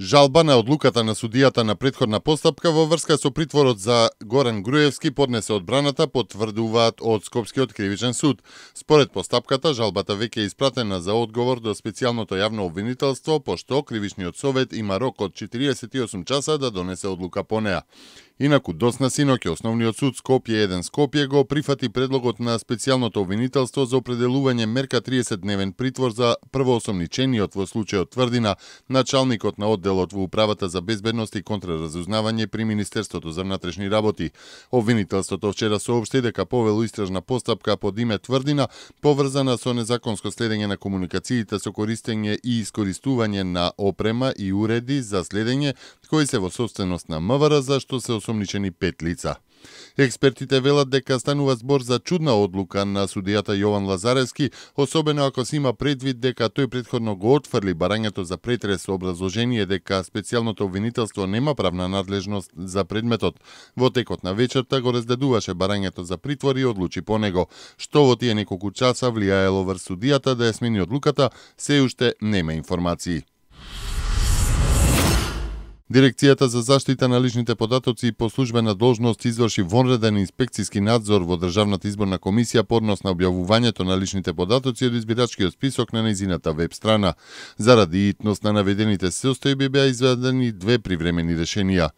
Жалба на одлуката на судијата на претходна постапка во врска со притворот за Горан Груевски поднесе одбраната, потврдуваат од Скопскиот кривичен суд. Според постапката, жалбата веќе е испратена за одговор до специјалното јавно обвинителство, пошто Кривичниот совет има рок од 48 часа да донесе одлука по неа. Инаку, досна синоќ Основниот суд Скопје 1 Скопје го прифати предлогот на специјалното обвинителство за определување мерка 30-дневен притвор за првоосомничениот во случајот Тврдина, началникот на одделот во Управата за безбедност и контраразузнавање при Министерството за внатрешни работи. Обвинителството вчера соопшти дека повело истражна постапка под име Тврдина, поврзана со незаконско следење на комуникациите со користење и искористување на опрема и уреди за следење, кои се во собственост на МВР, за што се осомничени 5 лица. Експертите велат дека станува збор за чудна одлука на судијата Јован Лазаревски, особено ако се има предвид дека тој претходно го отфрли барањето за претрес со образложение дека специјалното обвинителство нема правна надлежност за предметот. Во текот на вечерта го разгледуваше барањето за притвор и одлучи по него. Што во тие неколку часа влијаело врз судијата да ја смени одлуката, се уште нема информации. Дирекцијата за заштита на личните податоци по службена должност изврши вонреден инспекцијски надзор во Државната изборна комисија по однос на објавувањето на личните податоци од избирачкиот список на нејзината веб страна. Заради итност на наведените состојби беа изведени 2 привремени решенија.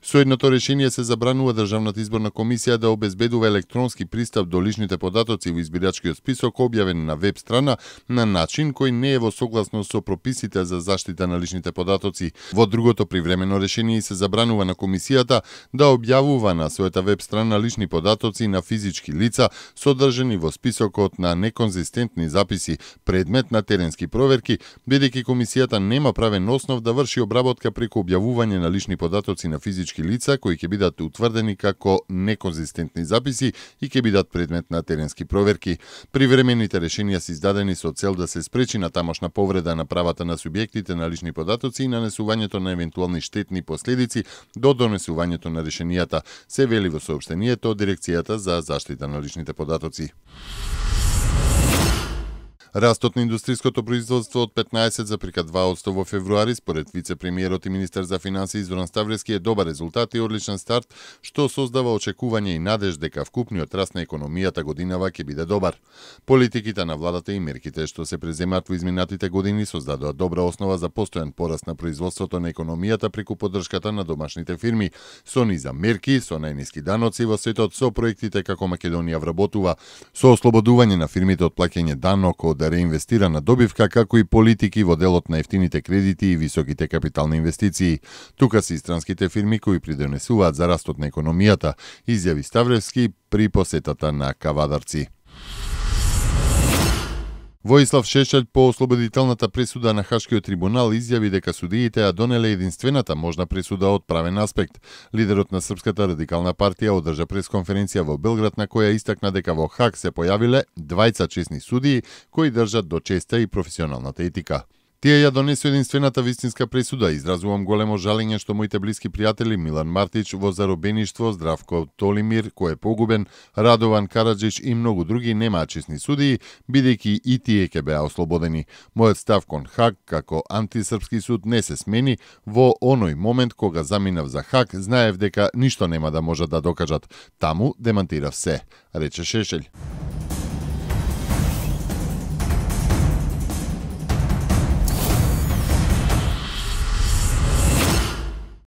Со едното решение се забранува Државната изборна комисија да обезбедува електронски пристап до личните податоци во избирачкиот список објавен на веб страна на начин кој не е во согласност со прописите за заштита на личните податоци. Во другото привремено решение се забранува на комисијата да објавува на својата веб страна лични податоци на физички лица содржани во списокот на неконзистентни записи, предмет на теренски проверки, бидејќи комисијата нема правен основ да врши обработка преку објавување на лични податоци на физички лица кои ќе бидат утврдени како неконзистентни записи и ќе бидат предмет на теренски проверки. Привремените решенија се издадени со цел да се спречи на тамошна повреда на правата на субјектите на лични податоци и нанесувањето на евентуални штетни последици до донесувањето на решенијата, се вели во соопштението од Дирекцијата за заштита на личните податоци. Растот на индустријското производство од 15,2% во февруари, според вице-премиерот и министер за финансии Зоран Ставлевски, е добар резултат и одличен старт, што создава очекување и надеж дека вкупниот раст на економијата годинава ќе биде добар. Политиките на владата и мерките што се преземаат во изминатите години создадоа добра основа за постојан пораст на производството на економијата преку поддршката на домашните фирми, со низа мерки, со најниски даноци во светот, со проектите како Македонија вработува, со ослободување на фирмите од плаќање данок од реинвестирана добивка, како и политики во делот на ефтините кредити и високите капитални инвестиции. Тука се и странските фирми кои придонесуваат за растот на економијата, изјави Ставлевски при посетата на Кавадарци. Воислав Шешелј по ослободителната пресуда на Хашкиот трибунал изјави дека судиите ја донеле единствената можна пресуда од правен аспект. Лидерот на Српската радикална партија одржа пресконференција во Белград на која истакна дека во Хаг се појавиле 20 честни судии кои држат до честа и професионалната етика. Тие ја донесу единствената вистинска пресуда. Изразувам големо жалење што моите блиски пријатели Милан Мартич во заробеништво, Здравко Толимир кој е погубен, Радован Караджич и многу други немаат честни судии, бидејќи и тие ќе беа ослободени. Мојот став кон Хаг како антисрпски суд не се смени. Во оној момент кога заминав за Хаг, знаев дека ништо нема да можат да докажат. Таму демантирав се, рече Шешелј.